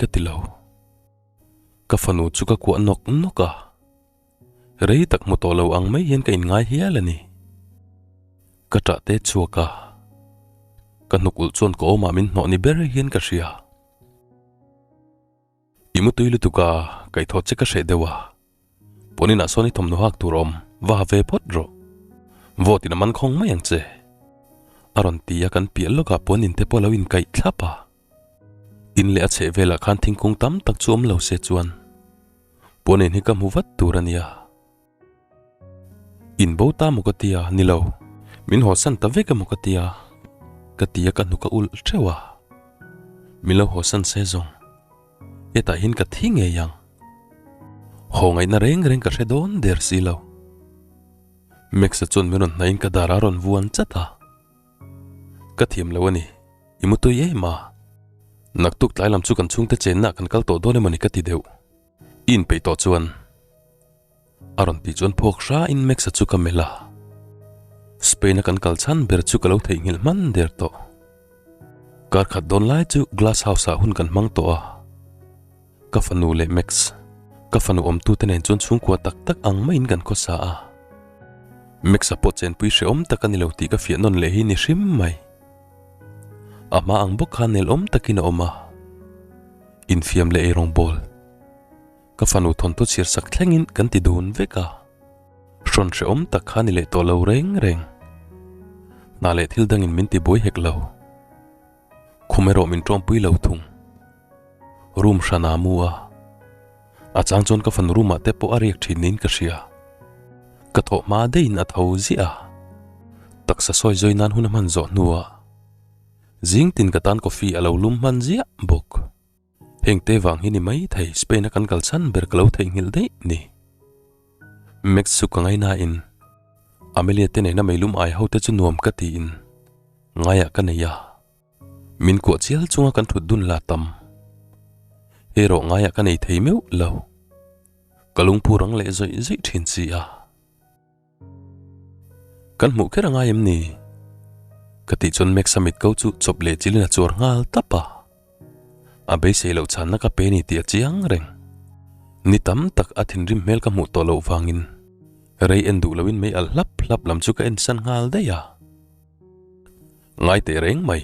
ka ti lo. Ka fanu chu ka kuah nawk nawk a, rei tak hmu tawh lo ang mai hian ka inngai hial a ni. Ka ṭah te chhuak a, ka hnuk ulh chuan ka awmah min hnawh ni ber hian ka hria. I mutui lutuk a, kaihthawh che ka hreh deuh a. Pawn inah sawn i thawmhnaw hak tur awm, va ha ve phawt rawh. Vote in a man khawng mai ang che. A rawn ti a, kan piah lawkah pawn in te pawh a lo inkaih thlap a. In leh a chheh velah khan thingkung tam tak chu awm lo se chuan pawn in hi ka hmu vat tur a nia. In bo ta maw ka tia, ni lo, min hawsan ta vek emaw ka tia, ka ti a ka hnuk a ulh theuh a. Min lo hawsan se zawng, hetah hian ka thi ngei ang. Haw ngaihna reng reng ka hre dawn der si lo. Max-a chuan min rawn hnaihin ka dar a rawn vuan chat a. Ka thiam lo a ni, i mutui em a? Naktuk tlai lam chu kan chhungte chenna kan kal tawh dawn emaw ni ka ti deuh. I inpeih tawh chuan. A rawn tih chuan phawk hra in Max-a chu ka melh a. Spain a kan kal chhan ber chu ka lo theihnghilh hman der tawh. Kar khat dawn lai chu glass house ah hun kan hmang tawh a. Ka fanu leh Max, ka fanu awmtute nen chuan chhungkua tak tak ang maiin kan khawsa a. Max-a pawh chenpui hrehawm tak a ni lo tih ka fiah nawn leh hi ni hrim mai. A hma ang bawk khan nelawm takin a awm a. Infiam leh eirawngbawl. Ka fanu thawnthu chhiar sak thlengin kan ti dun vek a, hrawn hrehawm tak kha ni leh tawh lo reng reng. Hna leh thil dangin min ti buai hek lo. Khum erawh min tawmpui lo thung. Room hran a mu a, a chang chuan ka fanu room ah te pawh a riak thin niin ka hria. Ka thawh hma deihin a tho ziah a, taksa sawi zawi nan hun a hman zawh hnuah zing tin ka tan coffee a lo lum hman ziah bawk. Heng te vang hi ni mai thei Spain a kan kal chhan ber ka lo theihnghilh daih ni. Max chu ka ngaina in Amelia te nena meilum ai ho te chu nuam ka tiin ngaiah ka nei a. Min kuah chial chunga kan thut dun la tam. Erawh ngaiah ka nei thei meuh lo. Ka lungphu rang leh zawih zawih thin si a. Kan hmuh kher a ngai em ni? Ka tih chuan Max-a mit ko chu chawp leh chilin a chuar nghal tap a. A beisei loh chhanna ka pe ni tih a chiang reng. Ni tam tak a thinrim hmel ka hmuh tawh loh vangin rei en duh loin mei alh hlap hlap lam chu ka en san nghal daih a. Ngai teh reng mai.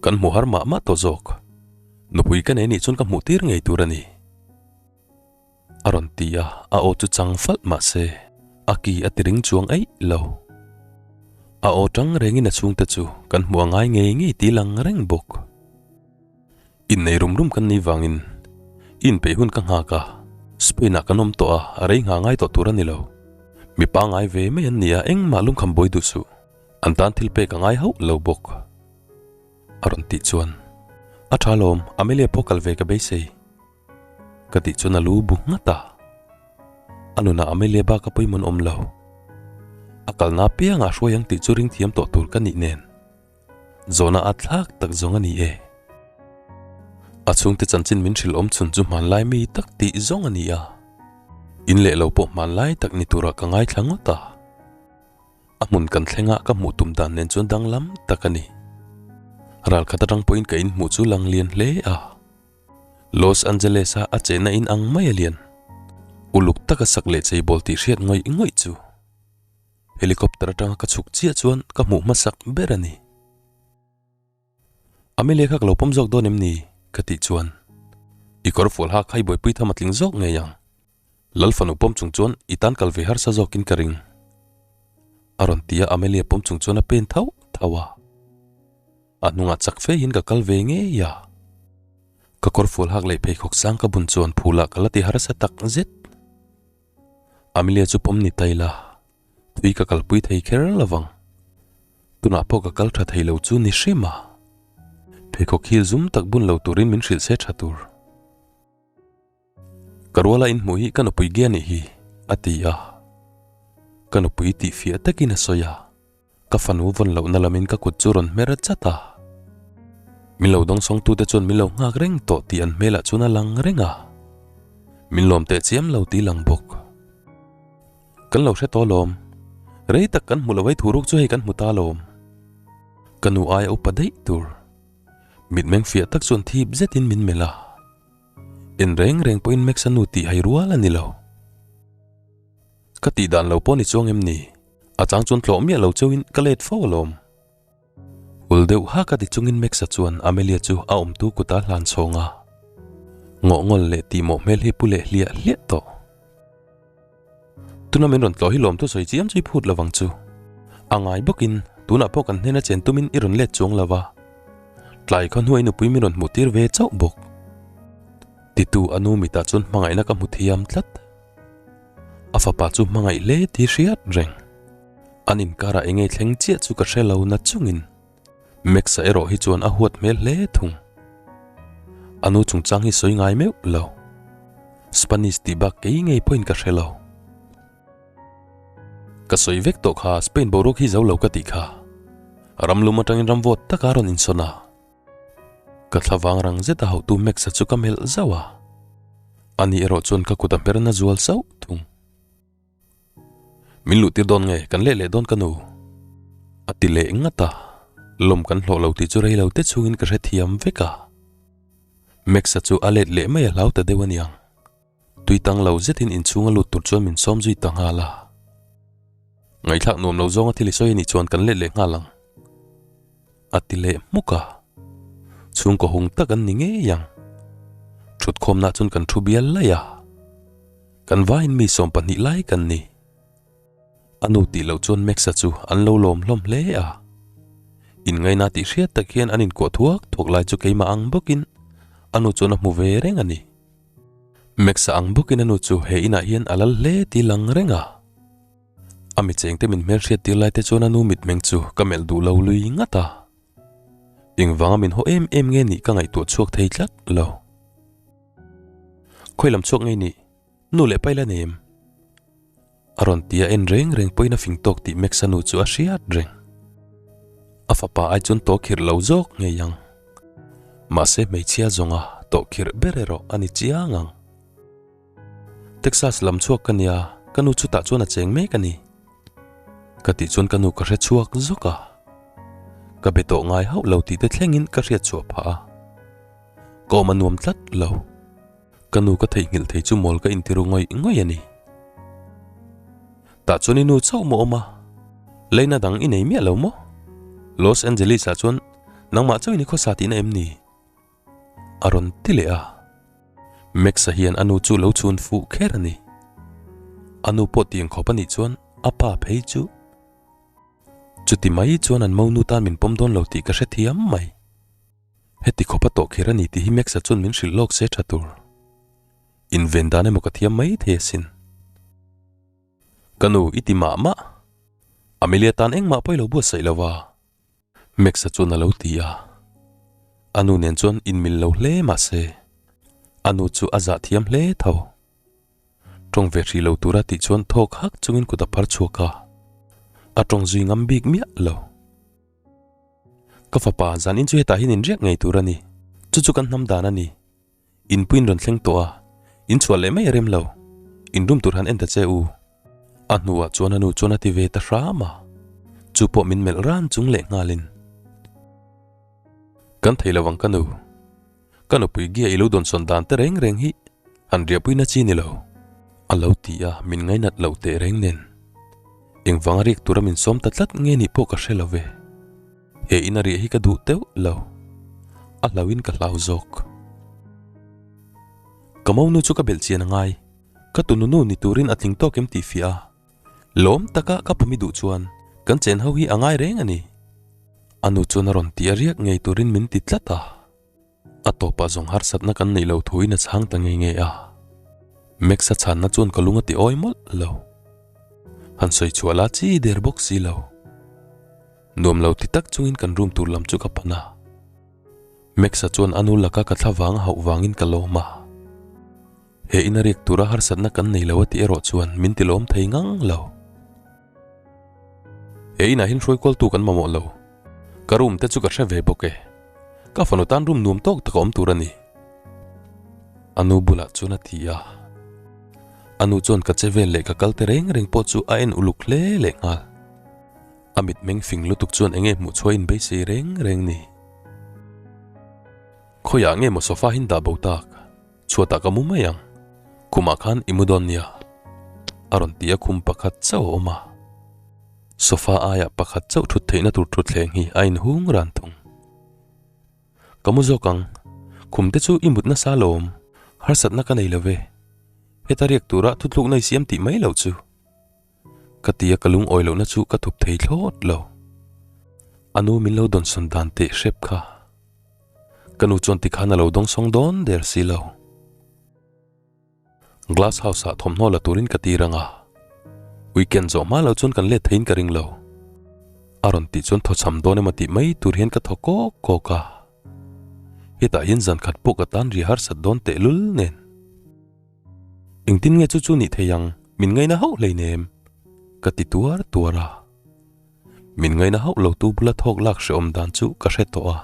Kan hmu har mah mah tawh zawk. Nupui ka nei nih chuan ka hmuh tir ngei tur a ni. A rawn ti a, a aw chu chang falh mah se, a ki a ti ring chuang eih lo. A aw tang rengin a chhungte chu kan hmuh a ngai ngei ngei ti lang reng bawk. Innei rum rum kan nih vangin inpeih hun ka nghak a, Spain ah kan awm tawh a, a rei ngha ngai tawh tur a ni lo. Mi pangngai ve mai an ni a, engmah lungkham buai duh suh. An tan thil pek a ngai hauh lo bawk. A rawn tih chuan, A tha lawm, Amelia pawh kal ve ka beisei. Ka tih chuan a lu bu nghat a. A nunah Amelia bak a pawimawh awm lo. A kalna apiangah hruai ang tih chu ring thiam tawh tur ka nih nen. Zawhna a thlak tak zawng a ni e. A chhungte chanchin min hrilh awm chhun chu hmanlai mi tak tih zawng a ni a. In leh lo pawh hmanlai tak ni turah ka ngaithla ngawt a. A hmun kan thleng a ka hmuh tum dan nen chuan danglam tak a ni. Ralkhat atang pawhin ka inhmuh chu lang lian hle a. Los Angeles a a chehna in ang mai a lian. Uluk taka sak leh cheibawl tih hriat ngawih ngawih chu helicopter atanga ka chhuk chiah chuan ka hmuh hmasak ber a ni. Amelia kha ka lo pawm zawk dawn em ni? ka tih chuan i kawr fual ha kha i buaipui tham a tling zawk ngei ang. Lal fanu pawm chung chuan i tan kal ve harsa zawkin ka ring. A rawn ti a Amelia pawm chung chuan a pen thauh thauh a. A hnungah chak fe hian ka kal ve ngei a. Ka kawr fual hak leh pheikhawk sang ka bun chuan phulah ka la ti harsa tak zet. Amelia chu pawm ni ta ila, thui ka kalpui thei kher lovang. Tunah pawh ka kal tha thei lo chu ni hrim a. Pheikhawk hil zum tak bun lo turin min hrilh se tha tur. Ka ruala inhmuh hi ka nupui ge anih hi, a ti a. Ka nupui tih fiah takin a sawi a. Ka fanu vawn lohna lamin ka kut chu rawn hmer chat a. Min lo dawngsawngtute chuan min lo nghak reng tawh tih an hmelah chuan a lang reng a. Min lawm teh chiam lo tih lang bawk. Kan lo hre tawh lawm. Rei tak kan hmu lo hei thuruk chu hei kan hmu ta lawm. Ka nu aia upa daih tur. Mitmeng fiah tak chuan thip zetin min melh a. En reng reng pawhin Max-a nu tih hai rual a ni lo. Ka tih dan lo pawh ni chuang em ni? A chang chuan tlawh miah lo chauhin ka let fo alawm. Hul deuh hak a ti chungin Max-a chuan Amelia chu a awmtu kuta hlan chhawng a. Ngawhngawl leh tihmawh hmel hi pu leh hliah hliah tawh. Tuna min rawn tlawh hi lawmthu sawi chiam chu i phut lo vang chu. A ngai bawkin tunah pawh kan hnena chen tumin i rawn let chuang lo va. Tlai khaw hnuai nupui min rawn hmuh tir ve chauh bawk. Titu a nu mitah chuan hmangaihna ka hmu thiam tlat. A fapa chu hmangaih hle tih hriat reng. An inkarah enge thleng chiah chu ka hre lo na chungin Max-a erawh hi chuan a huat hmel hle thung. A nu chungchang hi sawi ngai meuh lo. Spanish tih bak kei ngei pawhin ka hre lo. Ka sawi vek tawh kha Spain boruak hi zo lo ka tih kha. Ram lum atangin ram vawt taka rawn insawn a. Ka thlavang rang zeta hauhtu Max-a chu ka melh zauh a. Ani erawh chuan ka kut a hmerna zual sauh thung. Min luh tir dawn nge kan leh leh dawn ka nu? A ti leh ngat a, lawm kan hlawh lo tih chu rei lo te chhungin ka hrethiam vek a. Max-a chu a let leh mai a hlau ta deuh aniang. Tui tang lo zetin inchhung a lut tur chuan min sawm zui ta nghal a. Ngaihthlak nuam lo zawnga thil i sawi anih chuan kan let leh nghal ang. A ti leh hmuk a, chhungkaw hung tak an ni ngei ang. Thutkhawmna chuan kan thu bial laih a. Kan vaiin mi 12 lai kan ni. A nu tih loh chuan Max-a chu an lo lawm hlawm hle a. Inngaina tih hriat tak hian an inkuah thuak thuak lai chu keimah ang bawkin a nu chuan a hmu ve reng a ni. Max-a ang bawkin a nu chu he inah hian a lal hle tih lang reng a. A mi chengte min hmelhriat tir lai te chuan a nu mitmeng chu ka melh duh lo lui ngat a. Engvanga min haw em em nge nih ka ngaihtuah chhuak thei tlat lo. Khawi lam chhuak ngei nih, nu leh paila nem. A rawn ti a en reng reng pawhin a fing tawk tih Max-a nu chu a hriat reng. A fapa ai chuan tawh khirh lo zawk ngei ang. Mahse hmeichhia zawnga tawh khirh ber erawh a ni chiang ang. Texas lam chhuak ka nia, ka nu chutah chuan a cheng mek a ni. Ka tih chuan ka nu ka hre chhuak zawk a. Ka be tawh ngai hauh lo tih te thlengin ka hriat chhuah phah a. Ka awm a nuam tlat lo. Ka nu ka theihnghilh thei chu mawl ka intiru ngawih ngawih a ni. Tah chuan i nu chauh maw awm a? Leina dang i nei miah lo maw? Los Angeles ah chuan nangmah chauhin i khawsa tihna em ni? A rawn ti leh a. Max-a hian a nu chu lo chhun fuh kher a ni. A nu pawh tiang khawp a nih chuan a pa phei chu. Chuti mai chuan an monu tan min pawm dawn lo tih ka hrethiam mai. Heti khawp a tawh kher a ni tih hi Max-a chuan min hrilh lawk se tha tur. Inven dan emaw ka thiam mai thei asin. Ka nu i ti mah mah. Amelia tan engmah pawh i lo buatsaih lo va. Max-a chuan a lo ti a. A nu nen chuan inmil lo hle mah se, a nu chu a zah thiam hle tho. Tawng ve hrih lo tura tih chuan thawk hak chungin kut a phar chhuak a. A tawng zui ngam bik miah lo. Ka fapa, zan in chu hetah hian in riak ngei tur a ni. Chu chu kan hnam dan a ni. In puiin rawn thleng tawh a, in chhuah leh mai a rem lo. In rum tur han en ta che u. A hnuah chuan a nu chuan a ti ve ta hram a. Chu pawh min melh ran chung leh nghalin. Kan thei lo ang ka nu. Ka nupui gia i lo dawnsawn dan te reng reng hi han riahpuina chi ni lo. A lo ti a, min ngainat loh teh reng nen. Engvanga riak tura min sawm ta tlat nge nih pawh ka hre lo ve. He ina riah hi ka duh teuh lo. A hlauhin ka hlau zawk. Ka monu chu ka belh chian a ngai. Ka tununu ni turin a tling tawk em tih fiah a. Lawm taka ka pumi duh chuan kan chen ho hi a ngai reng a ni. A nu chuan a rawn ti a riak ngei turin min ti tlat a. A tawpah zawng harsatna kan neih lo thuin a chhang ta ngei ngei a. Max-a chhanna chuan ka lung a ti awi mawlh lo. Han sawi chhuah la chi der bawk si lo. Nuam lo ti tak chungin kan room tur lam chu ka pan a. Max-a chuan a nu laka ka thla vang a hauh vangin ka lawm a. He ina riak tura harsatna kan nei lo a tih erawh chuan min ti lawm thei ngang lo. He inah hian hruaikualtu kan mamawh lo. Ka room te chu ka hre ve bawk e. Ka fanu tan room nuam tawk tak a awm tur a ni. A nu bulah chuan a ti a. A nu chuan ka che vel leh ka kal te reng reng pawh chu a en uluk hle leh nghal. A mitmeng fing lutuk chuan enge hmuh chhuah inbeisei reng reng ni. Khawiah nge maw sofa hin dah bo tak? Chhuatah ka mu mai ang. Khumah khan i mu dawn nia. A rawn ti a khum pakhat chauh a awm a. Sofa aiah pakhat chauh thut theihna tur thutthleng hi a inhung ran thung. Ka mu zawk ang. Khum te chu i mut nasa lawm. Harsatna ka nei lo ve. Heta riak tura thuthlukna i siam tih mai loh chu. Ka ti a ka lungawi lohna chu ka thup thei thlawt lo. A nu min lo dawnsawn dan teh hrep kha. Ka nu chuan tikhan a lo dawngsawng dawn der si lo. Glass house ah thawmhnaw la turin ka tir ang a, weekend zawh hma lo chuan kan let theiin ka ring lo. A rawn tih chuan thawchham dawn emaw tih mai tur hian ka thaw kawk kawk a. Hetah hian zan khat pawh ka tan ri harsat dawn tehlul nen. Engtin nge chu chu nih thei ang, min ngaina hauh hleinem? Ka ti tuar tuar a. Min ngaina hauh lo tu bula thawk lak hrehawm dan chu ka hre tawh a.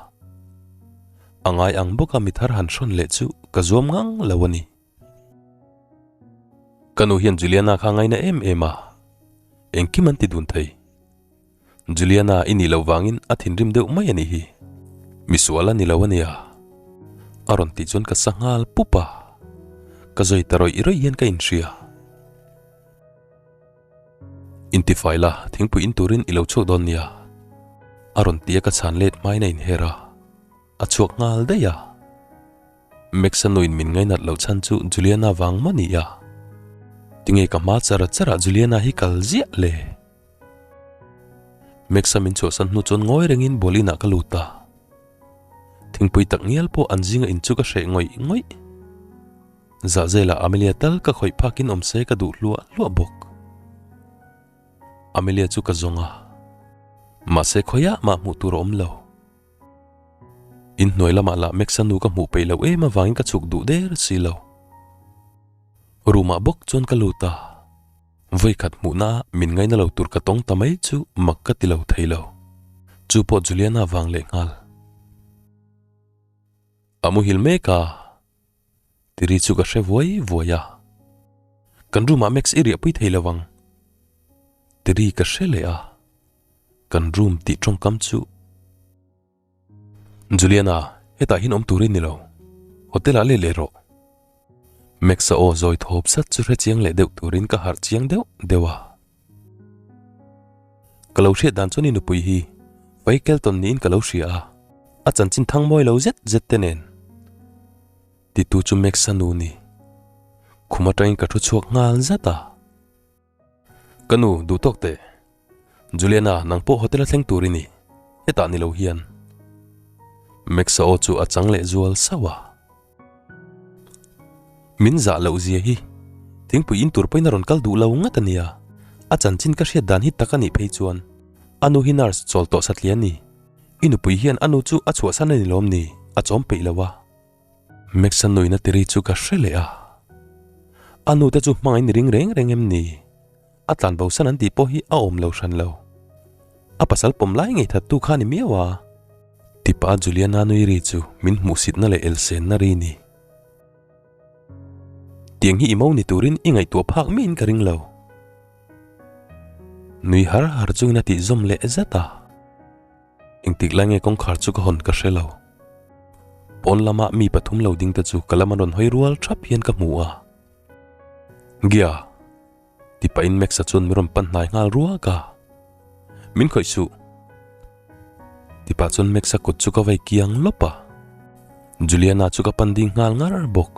A ngai ang bawka mi thar han hrawn leh chu ka zuam ngang lo a ni. Ka nu hian Juliana kha ngaina em em a, engkim an ti dun thei. Juliana i nih loh vangin a thinrim deuh mai a nih hi. Misual a ni lo a nia. A rawn tih chuan ka sa nghal pup a. Ka zawi ta rawih rawih hian ka inhria. Intifai la, thingpui in turin i lo chhuak dawn nia. A rawn ti a ka chhan let hmain a inher a. A chhuak nghal daih a. Max-a nuin min ngainat loh chhan chu Juliana vang maw ni a? Tinge ka hma char charah Juliana hi kal ziah le? Max-a min chhuahsan hnu chuan ngawi rengin ball inah ka lut a. Thingpui tak ngial pawh an zinga in chu ka hreh ngawih ngawih. Zahzelah Amelia tal ka khawih phakin awm se ka duh hluah hluah bawk. Amelia chu ka zawng a. Mahse khawiah mah hmuh tur a awm lo. Inhnuai lamah lah Max-a nu ka hmuh peih loh em avangin ka chhuk duh der si lo. Room-ah bawk chuan ka lut a. Vawikhat hmuhna min ngaina lo tur ka tawng ta mai chu mak ka ti lo thei lo. Chu pawh Juliana vang leh nghal. A muhil mek a, tiri chu ka hre vuai vuai a. Kan room ah Max i riahpui thei lo ang. Tiri ka hre leh a, kan room tih tawngkam chu. Juliana, hetah hian awm tur i ni lo. Hotel ah leh leh rawh. Max-a aw zawi thawp sat chu hre chiang leh deuh turin ka harh chiang deuh deuh a. Ka lo hriat dan chuan i nupui hi Fai Kelton niin ka lo hria a, a chanchin thang mawi lo zet zet te nen. Titu chu Max-a nu ni. Khum atangin ka thu chhuak nghal zat a. Ka nu, duh tawk teh. Juliana, nang pawh hotel a thleng tur i ni. Hetah ni lo hian. Max-a aw chu a chang leh zual sauh a. Min zah loh zia hi. Thingpui in tur pawhin a rawn kal duh lo ngat a nia. A chanchin ka hriat dan hi tak a nih phei chuan. A nu hi nurse chawl tawh satliah a ni. I nupui hian a nu chu a chhuahsan a ni lawm ni? A chawm peih lo a. Max-a nuina tiri chu ka hre leh a. A nute chu hmangaih ni ring reng reng em ni? A tlan bosan an tih pawh hi a awm lo hran lo. A pasal pawm lai ngei thattu kha a ni miau a. Tipa Juliana nui ri chu min hmuhsitna leh elsenna ri ni. Tiang hi i mo ni turin i ngaihtuah phak miin ka ring lo. Nui har har chungin a tih zawm leh zat a. Engtik lai nge kawngkhar chu ka hawn ka hre lo. Pawn lama mi pathum lo ding te chu ka lam an rawn hawi rual thap hian ka hmu a. Gia! Ti pahin Max-a chuan min rawn pan hnai nghal ruak a. Min khawih suh! Ti pah chuan Max-a kut chu ka vai kiang lawp a. Juliana chu ka pan ding nghal ngar bawk.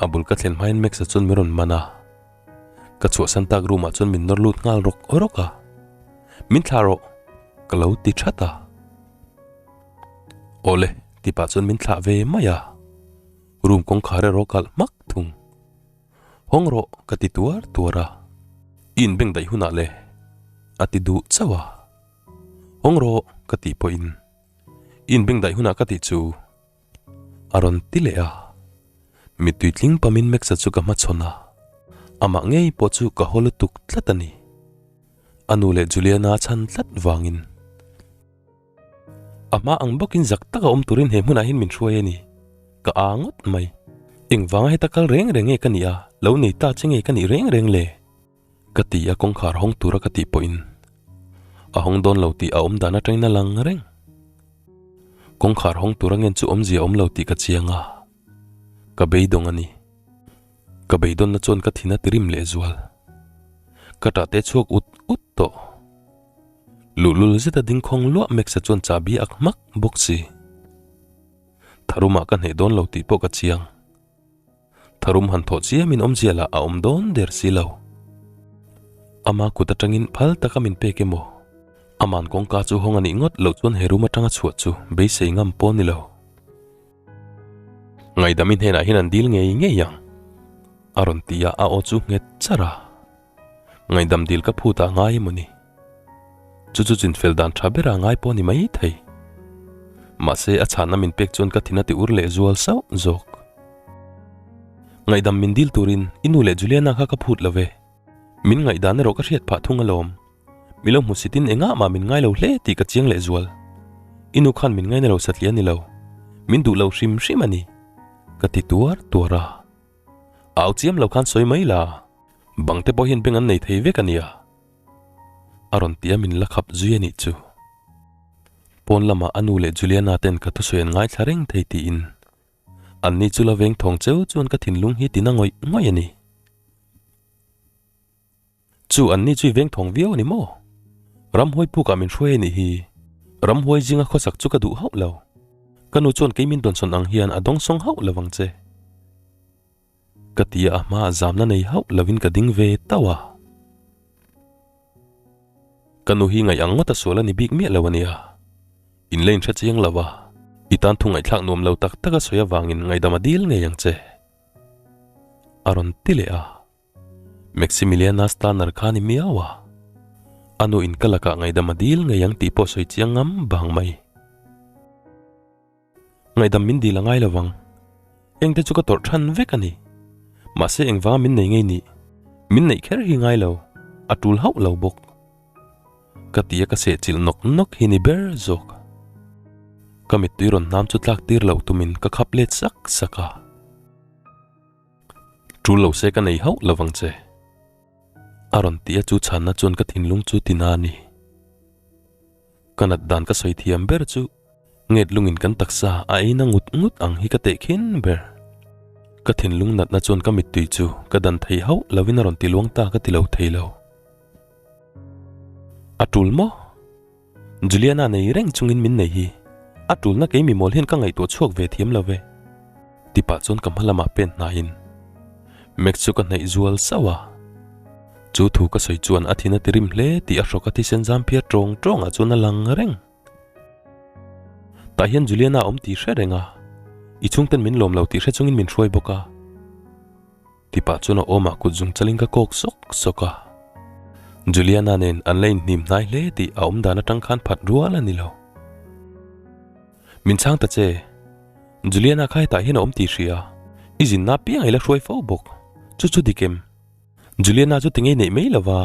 A bul ka thlen hmain Max-a chuan min rawn man a. Ka chhuahsan tak room ah chuan min nawr lut nghal rawk rawk a, Min thlah rawh! Ka lo ti that a. Awle ti pah chuan min thlah ve mai a, room kawngkhar erawh kalh hmak thung. Hawng rawh ka ti tuar tuar a, I inbeng daih hunah le a ti duh chauh a. Hawng rawh ka tih pawhin I inbeng daih hunah ka tih chu A rawn ti leh a. Mittui tling pamin Max-a chu ka hmachhawn a, amah ngei pawh chu ka haw lutuk tlat a ni. A nu leh Juliana a chhan tlat vangin. A hma ang bawkin zak taka awm turin he hmunah hian min hruai a ni. Ka aa ngawt mai. Engvanga heta kal reng reng nge ka nih a, lo nei ta che nge ka nih reng reng le? Ka ti a kawngkhar hawng tura ka tih pawhin a hawng dawn lo tih a awm dan atangin a lang reng. Kawngkhar hawng tura ngen chu awmzia awm lo tih ka chiang a. Ka beidawng a ni. Ka beidawnna chuan ka thin a ti rim lehzual. Ka ṭah te chhuak ut ut tawh. Luhlul zeta ding khawng luah Max-a chuan chahbi a ak hmak bawk si. Tharumah ka hneh dawn lo tih pawh ka chiang. Tharum han thawh chiamin awmzia lah a awm dawn der si lo. Ama kut atangin phal taka min pek emaw? Aman kawngka chu hawng a nih ngawt loh chuan he room atanga chhuah chu beisei ngam pawh ni lo. Ngaidam i hnenah hian an dil ngei ngei ang, a rawn ti a, a aw chu nghet char a. Ngaihdam dil ka phut ah ngai emaw ni? Chu chu chinfel dan tha ber ah ngai pawh ni mai thei. Mahse a chhanna min pek chuan ka thin a ti ur leh zual sauh zawk. Ngaihdam min dil turin i nu leh Juliana kha ka phut lo ve. Min ngaihdan erawh ka hriat phah thung alawm. Mi lo hmusitin engah mah min ngai lo hle tih ka chiang leh zual. I nu khan min ngaina lo satliah a ni lo. Min duh lo hrim hrim a ni. Ka ti tuar tuar a. Au chiam lo khan sawi mai la. Bang te pawh hian beng an nei thei vek a nia. A rawn ti a min la khap zui a nih chu. Pawn lamah a nu leh Juliana ten ka thusawi an ngaithla reng thei tiin an ni chu la veng thawng cheu chuan ka thinlung hi tina ngawih ngawih a ni. Chu an ni chu i veng thawng viau a ni maw? Ramhuai pukah min hruai a nih hi. Ramhuai zinga khawsak chu ka duh hauh lo. Ka nu chuan kei min dawnsawn ang hian a dawngsawng hauh lo vang che. Ka ti a, a hmaah zamna nei hauh lovin ka ding ve tauh a. Ka nu hi ngaih ang ngawt a sual a ni bik miah lo a nia. In la inhre chiang lo a, i tan thu ngaihthlak nuam lo tak tak a sawi avangin ngaihdam a dil ngei ang che. A rawn ti leh a. Maximiliana Stanner kha a ni miau a. A nu in ka lakah ngaihdam a dil ngei ang tih pawh sawi chiang ngam bang mai. Ngaihdam min dil a ngai lo vang. Engte chu ka tawrh than vek a ni. Mahse engvanga min nei ngei nih? Min neih kher hi ngai lo, a tul hauh lo bawk. Ka ti a ka sehchilh nawk nawk hi ni ber zawk. Ka mittui rawn hnam chu tlak tir loh tumin ka khap let sak sak a. Tul lo se ka nei hauh lo vang che. A rawn ti a chu chhanna chuan ka thinlung chu ti na a ni. Ka nat dan ka sawi thiam ber chu nget lungin kan taksa a ei na ngut ngut ang hi ka teh khin ber. Ka thinlung natna chuan ka mittui chu ka dan thei hauh lovin a rawn ti luang ta ka ti lo thei lo. A tul maw? Juliana nei reng chungin min nei hi. A tulna kei mimawl hian ka ngaihtuah chhuak ve thiam lo ve. Ti pah chuan ka hma lamah pen hnaiin Max chu ka hnaih zual sauh a. Chu thu ka sawi chuan a thin a ti rim hle tih a hrawk a thisen zam phiar tawng tawngah chuan a lang reng. Tah hian Juliana a awm tih hre reng a, i chhungten min lawm lo tih hre chungin min hruai bawk a. Ti pah chuan a awmah kut zung chalin ka kawk sawk sawk a. Juliana nen an la inhnim hnai hle tih a awm dan atang khan phat rual a ni lo. Min chhang ta che. Juliana kha hetah hian a awm tih hria. I zinna apiang i la hruai fo bawk. Chu chu dik em? Juliana chu tingei neih mai lova.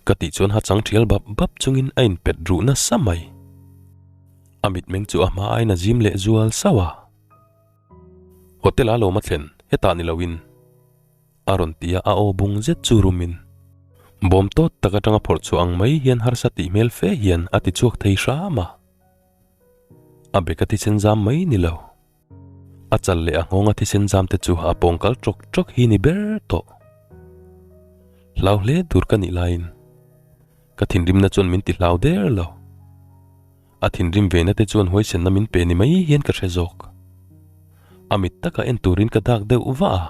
Ka tih chuan ha chang thial bap bap chungin a inpet ruh nasa mai. A mitmeng chu a hma aiin a zim leh zual sauh a. Hotel a lawm a thlen hetah ni loin a rawn ti a, a aw bung zet chu rumin bawm tawt tak atanga phawrh chhuah ang mai hian harsa tih hmel fe hian a ti chhuak thei hram a. A bek a thisen zam mai ni lo. A chal leh a nghawng a thisen zam te chu a pawng kal tawk tawk hi ni ber tawh. Hlau hle tur ka nih laiin ka thinrimna chuan min ti hlau der lo. A thinrim ve na te chuan huaisenna min pe ni mai hian ka hre zawk. A mit taka en turin ka dak deuh vah a.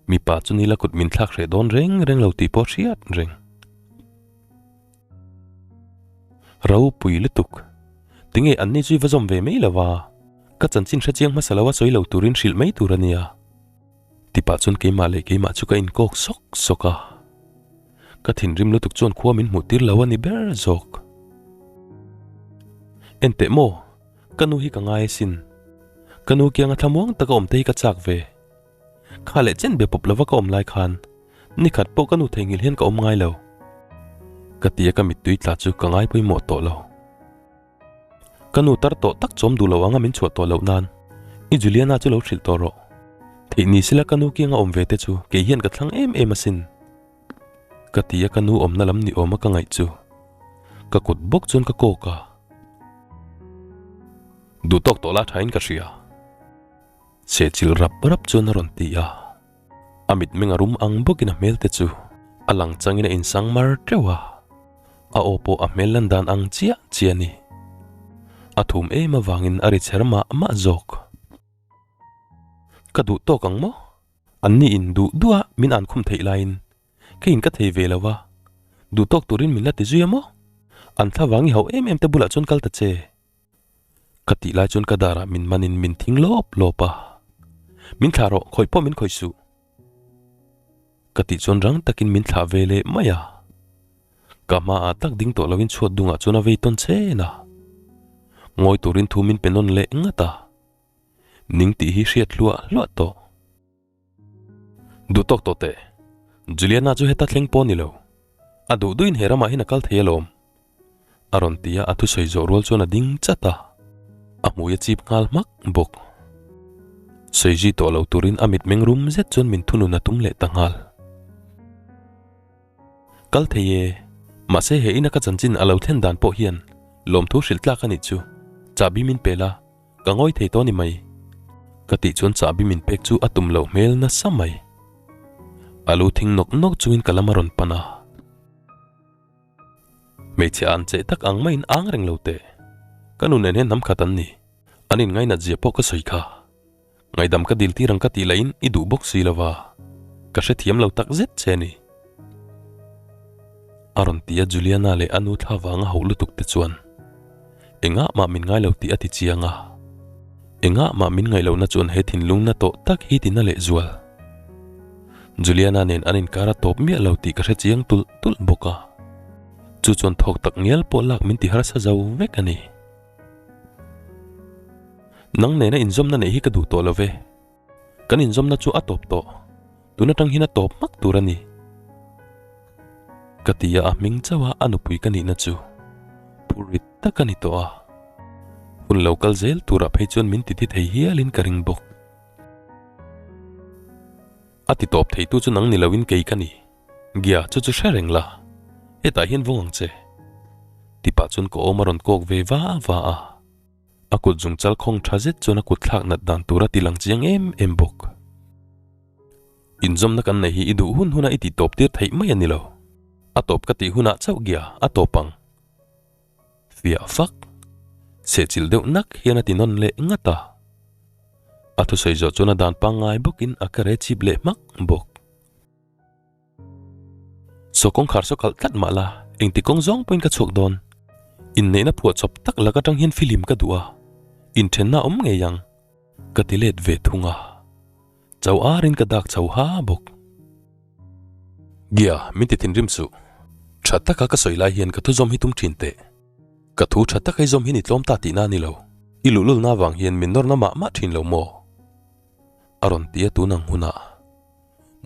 Mipa chu nila kut min thlak hreh dawn reng reng lo tih pawh hriat reng. Ropui lutuk. Tinge anni chu i va zawm ve mai lo va? Ka chanchin hre chiang hmasa lo a sawi lo turin hrilh mai tur a nia. Tipah chuan keimah leh keimah chu ka inkawk sawk sawk a. Ka thinrim lutuk chuan khua min hmuh tir lo a ni ber zawk. Enteh maw? Ka nu hi ka ngai asin. Ka nu kianga thlamuang taka awm te hi ka chak ve. Kha leh chen be pawp lova ka awm lai khan nikhat pawh ka nu theihnghilh hian ka awm ngai lo. Ka ti a ka mittui tla chu ka ngai pawimawh tawh lo. Ka nu tar tawh tak chawm duh lo anga min chhuah tawh loh nan i Juliana chu lo hrilh tawh rawh. Theih ni sila ka nu kianga awm ve te chu kei hian ka thlang em em asin. Ka ti a ka nu awmna lam ni awma ka ngaih chu ka kut bawk chuan ka kawk a. Duh tawk tawh la thain ka hria. Sehchilh rap rap chuan a rawn ti a. A mitmeng a rum ang bawkin a hmel te chu a lang changin a insang mar teuh a. A aw pawh a hmel lan dan ang chiah chiah a ni. A thum em avangin a ri chher mah mah zawk. Ka duh tawk ang maw? An ni in duh duh a min an khum theih laiin keiin ka thei ve lo va, duh tawk turin min la ti zui a maw? An thla vang i hauh em em te bulah chuan kal ta che. Ka tih lai chuan ka darah min manin min thing lawp lawp a, Min thlah rawh, khawih pawh min khawih suh. Ka tih chuan rang takin min thlah ve leh mai a. Ka hmaah tak ding tawh loin chhuat dungah chuan a vei tawn chen a. Ngawi turin thu min pe nawn leh ngat a. Ning tih hi hriat hluah hluah tawh. Duh tawk tawh teh. Juliana chu heta thleng pawh a ni lo. A duh duhin he ramah hian a kal thei alawm. A rawn ti a, a thusawi zawh rual chuan a ding chat a. A hmui a chip nghal hmak bawk. Sawi zui tawh lo turin a mitmeng rum zet chuan min thunun a tum leh ta nghal. Kal thei e, mahse he ina ka chanchin a lo thlen dan pawh hian lawmthu hrilh tlak a nih chu. Chahbi min pe la. Ka ngawi thei tawh ni mai. Ka tih chuan chahbi min pek chu a tum loh hmel nasa mai. A lu thing nawk nawk chungin ka lam a rawn pan a. Hmeichhe an cheh tak ang maiin ang reng lo teh. Ka nu nen hian hnam khat an ni. An inngainat zia pawh ka sawi kha. Ngaidam ka dil tir ang ka tih lahin i duh bawk si lova, ka hrethiam lo tak zet che ni. A rawn ti a Juliana leh a nu thla vanga hauh lutuk te chuan engah mah min ngai lo tih a ti chiang a, engah mah min ngaih lohna chuan he thinlung na tawh tak hi ti na leh zual. Juliana nen an inkar a tawp miah lo tih ka hre chiang tulh tulh bawk a, chu chuan thawk tak ngial pawh lak min ti harsa zo vek a ni. Nang nena inzawmna neih hi ka duh tawh lo ve. Kan inzawmna chu a tawp tawh. Tun atang hian a tawp hmak tur a ni. Ka ti a, a hming chauh a a nupui ka nihna chu phur rit tak a ni tawh a. Hun lo kal zel turah phei chuan min ti thi thei hialin ka ring bawk. A ti tawp theitu chu nang ni loin kei ka ni. Gia, chu chu hre reng la, hetah hian vawng ang che. Ti pah chuan ka awm a rawn kawk ve va va a. A kut zung chal khawng tha zet chuan a kut thlak nat dan tur a ti lang chiang em em bawk. Inzawmna kan nei hi i duh hun huna i tih tawp tir theih mai a ni lo. A tawp ka tih hunah chauh Gia, a tawp ang. Fiah fak, sehchilh deuh nak hian a ti nawn leh ngat a. A thusawi zawh chuan a dan pangngai bawkin a kere chip leh hmak bawk. Saw kawngkhar saw kalh tlat mah la, engti kawng zawng pawhin ka chhuak dawn. Inneihna phuahchawp tak lak atang hian filim ka duh a, inthenna a awm ngei ang, ka ti let ve thung a. Chau arin ka dak chho ha bawk. Gia, min ti thinrim suh. Tha taka ka sawi lai hian ka thu zawm hi tum thin teh. Ka thu tha taka i zawm hi ni tlawm ta tihna a ni lo. I luhlulna avang hian min nawrna mah mah thin lo maw? A rawn ti a tun ang hunah.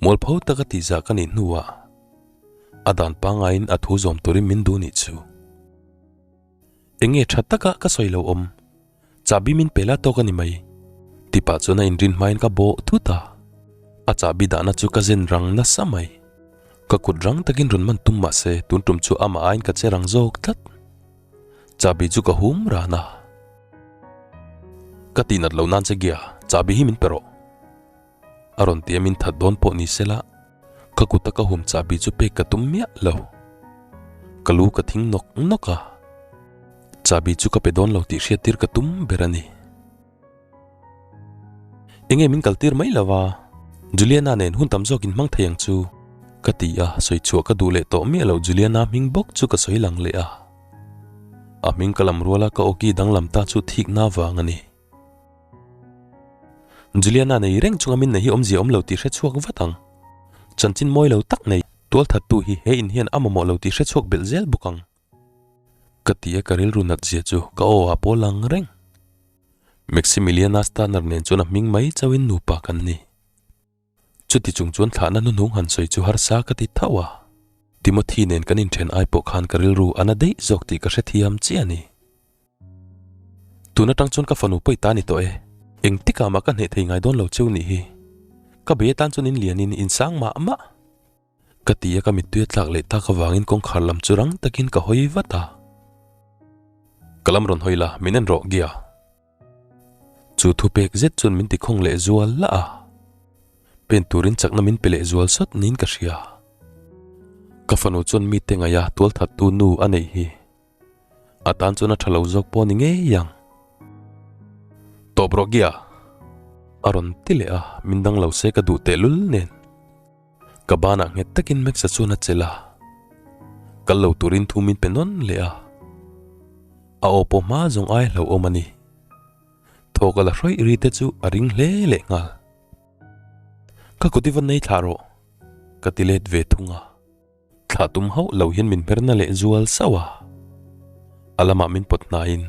Mualpho taka tihzah ka nih hnuah a dan pangaiin a thu zawm turin min duh nih chu. Enge tha taka ka sawi lo awm, chahbi min pe la tawk a ni mai. Tipah chuan a inrin hmain ka bawh thut a, a chahbi dahna chu ka zen rang nasa mai. Ka kut rang takin rawn man tum mah se tun tum chu amah aiin ka che rang zawk tlat. Chahbi chu ka hum ran a. Ka tihnat loh nan che gia, chahbi hi min pe rawh. A rawn ti a min that dawn pawh ni sela, ka kuta ka hum chahbi chu pek ka tum miah lo. Ka lu ka thing nawk nawk a, chahbi chu ka pe dawn lo tih hriattir ka tum ber a ni. Enge min kaltir mai lo a, Juliana nen hun tam zawkin hmang thei ang chu ka ti a, sawi chhuah ka duh leh tawh miah lo Juliana hming bawk chu ka sawi lang leh a. A hming ka lam ruala ka awki danglam ta chu thikna vang a ni. Juliana nei reng chunga min nei hi awmzia awm lo tih hre chhuak vat ang. Chanchin mawi lo tak nei tualthattu hi he in hian a mamawh lo tih hre chhuak belh zel bawk ang. Ka ti a ka rilru nat zia chu ka aw ah pawh lang reng. Maximiliana Stanner nen chuan a hming mai chauhin nupa kan ni. Chuti chung chuan thlahna hnuhnung han sawi chu harsa ka ti tho a, Timothy nen kan inthen ai pawh khan ka rilru a na daih zawk tih ka hrethiam chiah a ni. Tun atang chuan ka fanu pawi ta ni tawh e, engtikah mah ka hneh thei ngai dawn lo cheu nih hi. Ka bei atan chuan inlianin insang mah mah. Ka ti a ka mittui a tlak leh tak avangin kawngkhar lam chu rang takin ka hawi vat a. Ka lam rawn hawi la, min en rawh, Gia. Chu thupek zet chuan min tikhawng leh zual lah a, pen turin chakna min pe leh zual sawt niin ka hria. Ka fanu chuan mite ngaih a tualthattu nu a neih hi a tan chuan a tha lo zawk pawh a ni ngei ang. Tawp rawh gia! A rawn ti leh a, min dang lo se ka duh tehlul nen. Ka banah nghet takin Max-a chuan a chelh a, kal lo turin thu min pe nawn leh a. A aw pawh hma zawng ai hlauhawm a ni. Thawk a la hrawih ri te chu a ring hle leh nghal. Ka kut i va nei thlah rawh, ka ti let ve thung a. Thlah tum hauh lo hian min hmerna leh zual sauh a. A lamah min pawt hnaiin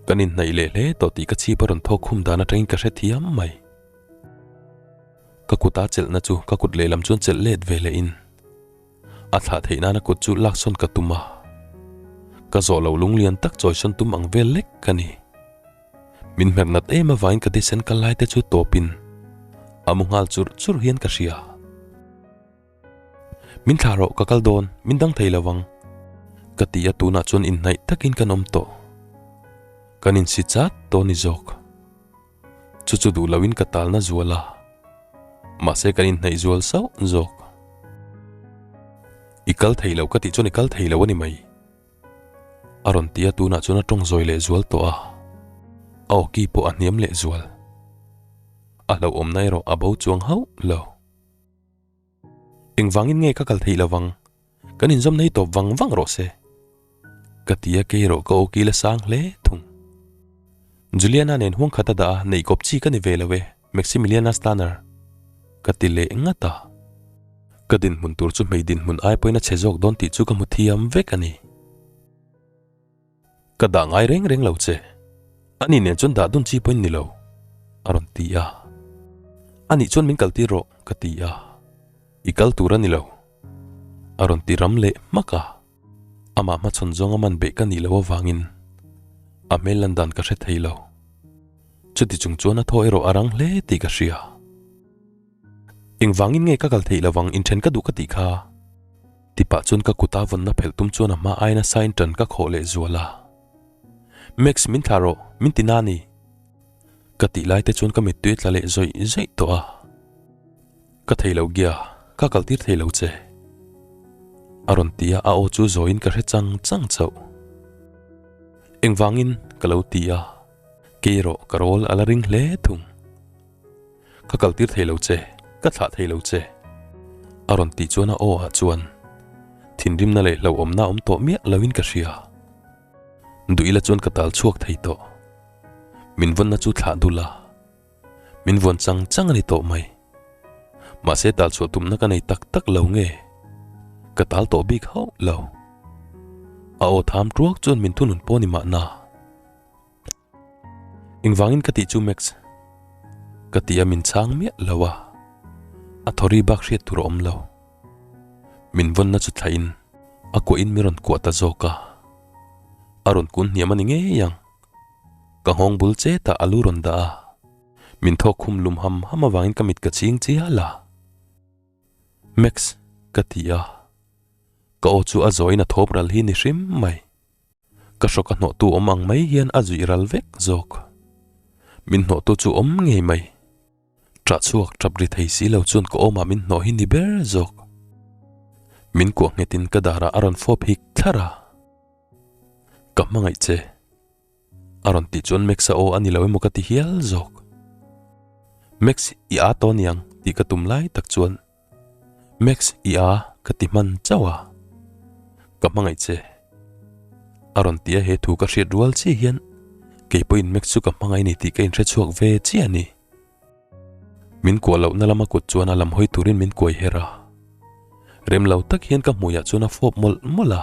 kan inhnaih leh hle tawh tih ka chhip a rawn thawk khum dan atangin ka hrethiam mai. Ka kuta chelhna chu ka kut lehlam chuan chelh let ve lehin a thlah theih nana kut chu laksawn ka tum a. Ka zawh loh lunglian tak chawisawn tum ang vel lek ka ni. Min hmer nat em avangin ka thisen kal lai te chu tawpin a mu nghal churh churh hian ka hria. Min thlah rawh ka kal dawn, min dang thei lo ang. Ka ti a tunah chuan inhnaih takin kan awm tawh. Kan insi chat tawh ni zawk. Chu chu duh loin ka talna zual a, mahse kan inhnaih zual sauh zawk. I kal thei lo ka tih chuan i kal thei lo a ni mai. A rawn ti a tunah chuan a tawng zawi leh zual tawh a, a awki pawh a hniam leh zual. A hlauhawmna erawh a bo chuang hauh lo. Engvangin nge ka kal theih lo vang? Kan inzawm nei tawp vang vang rawh se. Ka ti a kei erawh ka aw kil a sang hle thung. Juliana nen huang khat a dah a, neih kawp chi ka ni ve lo e, Maximiliana Stanner. Ka ti leh ngat a. Ka dinhmun tur chu hmei dinhmun ai pawhin a chhe zawk dawn tih chu ka hmu thiam vek a ni. Ka dah ngai reng reng lo che. Ani nen chuan dah dun chi pawhin ni lo, a rawn ti a. Anih chuan min kaltir rawh, ka ti a. I kal tur a ni lo, a rawn ti ram leh hmak a. Amah hmachhawn zawnga man beih ka nih loh avangin a hmel lan dan ka hre thei lo. Chuti chung chuan a thaw erawh a rang hle tih ka hria. Engvangin nge ka kal theih lovang inthen ka duh ka tih kha? Ti pah chuan ka kuta vawnna phelh tum chuan a hma aiin a sain tan ka khawh leh zual a. Max min thlah rawh, min ti na ni. Ka tih lai te chuan ka mittui a tla leh zawih zawih tawh a. Ka thei lo gia, ka kal tir thei lo che. A rawn ti a, a aw chu zawiin ka hre chang chang chauh. Engvangin ka lo ti a, kei erawh ka rawl a la ring hle thung. Ka kal tir thei lo che, ka thlah thei lo che. A rawn tih chuan a aw ah chuan thinrimna leh hlauhawmna a awm tawh miah loin ka hria. Duh ila chuan ka tal chhuak thei tawh. Min vawnna chu thlah dul a, min vuan chang chang a ni tawh mai. Mahse tal chhuah tumna ka nei tak tak lo nge, ka tal tawh bik hauh lo. A aw tham tuak chuan min thunun pawh ni mahna. Engvangin ka tih chu Max? Ka ti a min chhang miah lo a, a thawri bak hriat tur a awm lo. Min vawnna chu thlahin a kuahin min rawn kuah ta zawk a, a rawn kun hniam a ni ngei ang. Ka nghawng bul chetah a lu rawn dah a, min thawk khum lum ham ham avangin ka mit ka ching chial a. Max, ka ti a, ka aw chu a zawiin a thawp ral hi ni hrim mai. Ka hrawk a hnawhtu awm ang mai hian a zuih ral vek zawk. Min hnawhtu chu awm ngei mai. Ṭah chhuak ṭap ri thei si lo chuan ka awmah min hnawh hi ni ber zawk. Min kuah nghetin ka darah a rawn fawp hik thlar a. Ka hmangaih che. A rawn tih chuan Max-a aw a ni lo emaw ka ti hial zawk. Max i â tawh aniang tih ka tum lai tak chuan Max i a ka ti hman chauh a, ka hmangaih che. A rawn ti a he thu ka hriat rual chiah hian kei pawhin Max chu ka hmangaih ni tih ka inhre chhuak ve chiah a ni. Min kuah lohna lama kut chuan a lam hawi turin min kuai her a, rem lo tak hian ka hmuiah chuan a fawp mawlh mawlh a.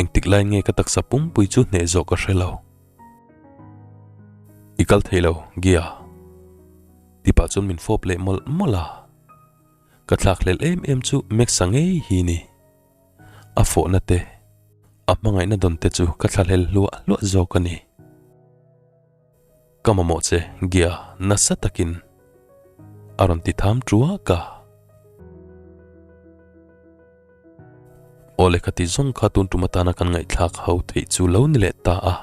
Engtik lai nge ka taksa pumpui chu hneh zawh ka hre lo. I kal thei lo, Gia. Ti pah chuan min fawp leh mawlh mawlh a, ka thlak hlelh em em chu Max-a ngei hi ni. A fawhna te, a hmangaihna dawn te chu ka thlahlel hluah hluah zawk a ni. Ka mamawh che, Gia, nasa takin a rawn ti tham tuak a. Aw lehkha ti zawng kha tun tum atana kan ngaihthlak ho theih chu lo ni leh ta a.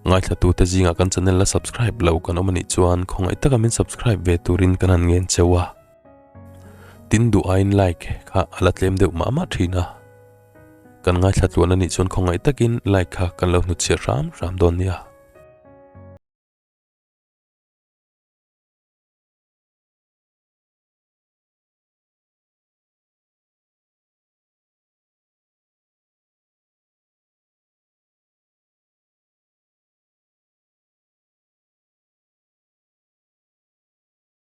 Ngaithlatute zingah kan channel la subscribe lo kan awm a nih chuan khawngaih taka min subscribe ve turin kan han ngen cheu a. Tin duh aiin like kha a la tlem deuh mah mah thin a. Kan ngaithla tluan a nih chuan khawngaih takin like kha kan lo hnutchhiah hram hram dawn nia.